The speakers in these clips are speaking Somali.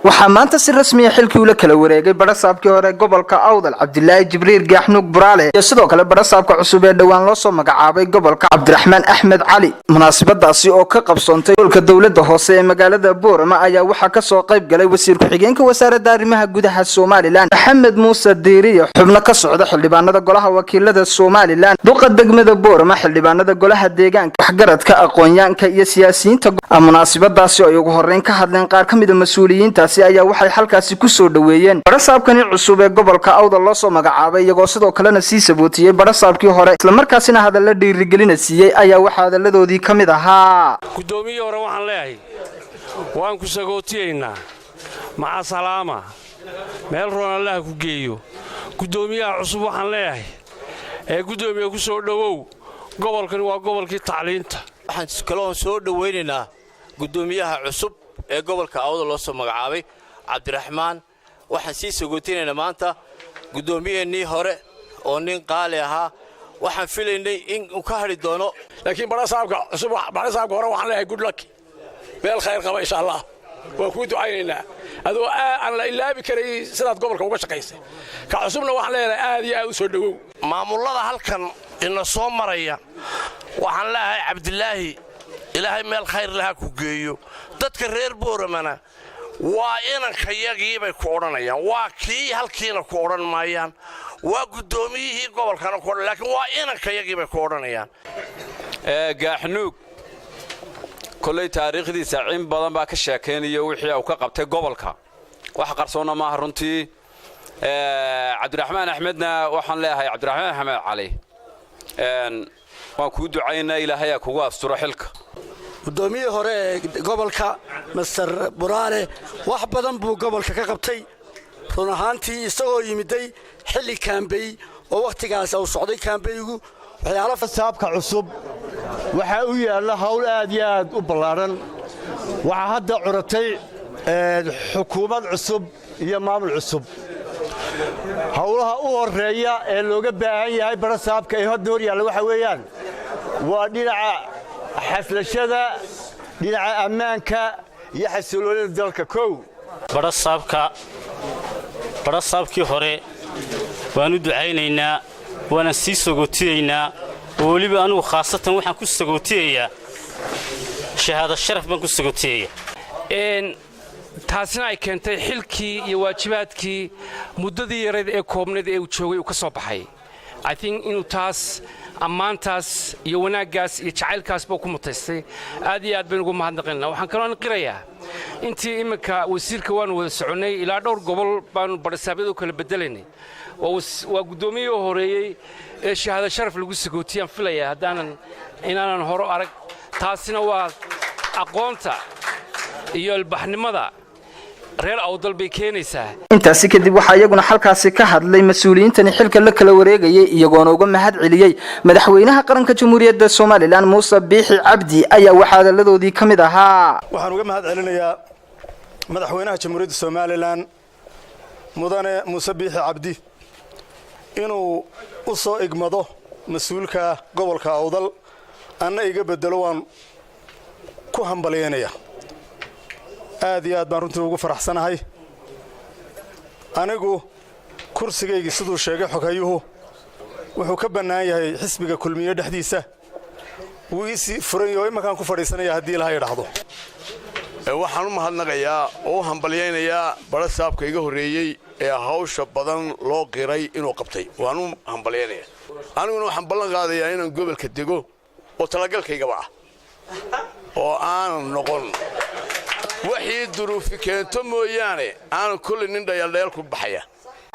Waxaa maanta si rasmiya xilkii ula kala wareegay badhasaabkii hore gobolka Awdal, Cabdilaahi Jibriil Gaaxnuug Buraale, iyo sidoo kale badhasaabka cusub ee dhowaan loo soo magacaabay gobolka, Cabdiraxmaan Axmed Cali. Munaasabadaasi oo ka qabsoontay gobolka dowlada hoose ee magaalada Boorama ayaa waxaa kasoo qayb galay wasiir ku-xigeenka wasaaradda arrimaha gudaha Somaliland, Maxamed Muuse Diiriye, xubno ka socda xildhibaanada golaha wakiilada Somaliland, duqa degmada Boorama, xildhibaanada golaha deegaanka, waxgaradka, aqoonyaanka iyo siyaasiyiinta. Munaasabadaasi oo ay ugu horeyn ka hadleen qaar ka mida mas-uuliyiintaasi ayaa waxay halkaasi kusoo dhoweeyeen badhasaabkani cusub ee gobolka Awdal loo soo magacaabay, iyagoo sidoo kalena sii sabootiyey badhasaabkii hore, islamarkaasina hadalla dhiirigelina siiyey. Ayaa waxaa hadalladoodii ka mid ahaa: Guddoomiyihii hore waxaan leeyahay, waan ku sagootiyaynaa, maca salaama, meel roon Allaha ku geeyo. Guddoomiyaha cusub waxaan leeyahay, ee guddoomiye, ku soo dhowow gobolkani, waa gobolkii tacliinta. Waxaan kaloon soo dhowaynaynaa guddoomiyaha cusub ee gobolka Awdal loo soo magacaabay, Cabdiraxmaan. Waxaan sii sagootinaynaa maanta guddoomiyaheennii hore oo nin qaali ahaa. Waxaan filaynay in uu ka hadhi doono. Laakiin badhasaabka cusub, badhasaabka hore waxaan leeyahay, good luck, meel khayr qaba insha Allah. Waan kuu ducaynaynaa, adoo aan la ilaabi karay sidaad gobolka uga shaqaysay. Ka cusubna waxaan leenahay, aad iyo aad u soo dhowow. Maamullada halkan ina soo maraya waxaan leeyahay, Cabdilaahi, Ilaahay meel khayr laha ku geeyo. Dadka reer Booramana waa inankayagiibay ku odhanayaan, waa kii halkiina ku odhan maayaan, waa guddoomiyihii gobolkana ku odhan, laakiin waa inankayagiibay ku odhanayaan. Gaaxnuug kolley taariikhdiisa cin badan baa ka sheekaynayo wixii uu ka qabtay gobolka, wax qarsoonna maaha runtii. Cabdiraxmaan Axmedna waxaan leeyahay, Cabdiraxmaan Axmed Cali, waan kuu ducaynaa, Ilaahayaa kugu asturo xilka. Guddoomiyihii hore ee gobolka, Mister Buraale, wax badan buu gobolka ka qabtay run ahaantii, isagoo yimiday xilli campaign oo wakhtigaas uu socday campaign-gu waxyaalo. Saabka cusub waxaa u yaalla hawl aad iyo aad u ballaadhan. Waxaa hadda curatay xukuumad cusub iyo maamul cusub. Howlaha u horreeya ee looga baahan yahay barasaabka ee hadda hor yaalla waxaa weeyaan waa dhinaca xaslashada, dhinaca ammaanka iyo xasiloonida dalka kow. Badhasaabkii hore waan u ducaynaynaa, waana sii sagootiyaynaa, oo weliba anugu khaasatan waxaan ku sagootiyayaa shahaado sharaf baan ku sagootiyayaa. Taasina ay keentay xilkii iyo waajibaadkii muddadii yarayd ee koobnayd ee uu joogay uu ka soo baxay. I think inuu taas, ammaantaas iyo wanaaggaas iyo jacaylkaasba ku mutaystay. Aad iyo aad baynu ugu mahadnaqaynaa. Waxaan kaloo qirayaa intii imminka wasiirka waanu wada soconnay, ilaa dhowr gobol baanu badhasaabyada u kala bedelaynay. Waa guddoomiyihii horeeyey ee shahaado sharaf lagu sagootiyaan filaya, haddaanan inaanan horo arag. Taasina waa aqoonta iyo ilbaxnimada reer Awdal bay keenaysaa. Intaasi kadib waxaa iyaguna halkaasi ka hadlay mas-uuliyiintani xilka la kala wareegayay, iyagoona uga mahad celiyey madaxweynaha qaranka Jamhuuriyadda Somaliland, Muuse Biixi Cabdi. Ayaa waxaa hadalladoodii ka mid ahaa: Waxaan uga mahad celinayaa madaxweynaha Jamhuuriyadda Somaliland, Mudane Muuse Biixi Cabdi, inuu u soo igmado mas-uulka gobolka Awdal, anna iga bedelo. Waan ku hambalyaynaya, aad iyo aad baan runtii ugu faraxsanahay. Anigu kursigaygii, siduu sheegay xoghayuhu, wuxuu ka bannaan yahay xisbiga Kulmiye dhexdiisa. Wuu iisii furan yaho, imankaan ku fadhiisanaya haddii Ilaha idhaahdo. Waxaan u mahadnaqayaa oo u hambalyaynayaa badhasaabka iga horreeyey ee hawsha badan loo qiray inuu qabtay. Waan u hambalyaynaya. Aniguna waxaan ballan qaadayaa inaan gobolka dego oo talagalkaygaba ah, oo aanan noqon waxii duruufi keento mooyaane, aanan kolley nin dhayaldhayal ku baxaya.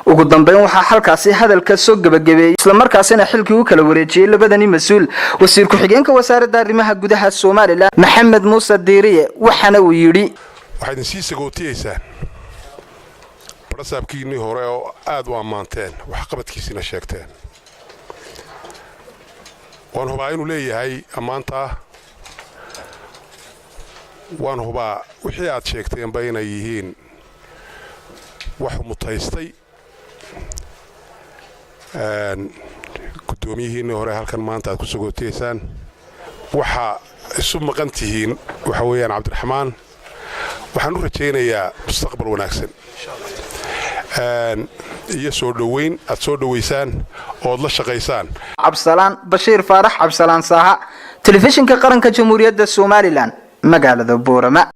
Ugu dambeyn waxaa halkaasi hadalka soo gebagabeeyey, islamarkaasina xilkii u kala wareejiyey labadani mas-uul, wasiir ku-xigeenka wasaaradda arrimaha gudaha Somaliland, Maxamed Muuse Diiriye, waxaana uu yidhi: Waxaa idin sii sagootiyaysaan badhasaabkiinnii hore oo aad u ammaanteen, waxqabadkiisina sheegteen. Waan hubaa inuu leeyahay ammaantaa, waan hubaa wixii aad sheegteenba inay yihiin wax mutaystay. Guddoomiyihiinnii hore halkan maanta aad ku sagootiyaysaan, waxaa isu maqan tihiin waxa weeyaan Cabdiraxmaan. Waxaan u rajaynayaa mustaqbal wanaagsan iyo soo dhoweyn aad soo dhowaysaan ood la shaqaysaan. Cabsalaan Bashiir Faarax, Cabsalaan Saaha, Telefishinka Qaranka Jamhuuriyadda Somaliland, magaalada Boorama.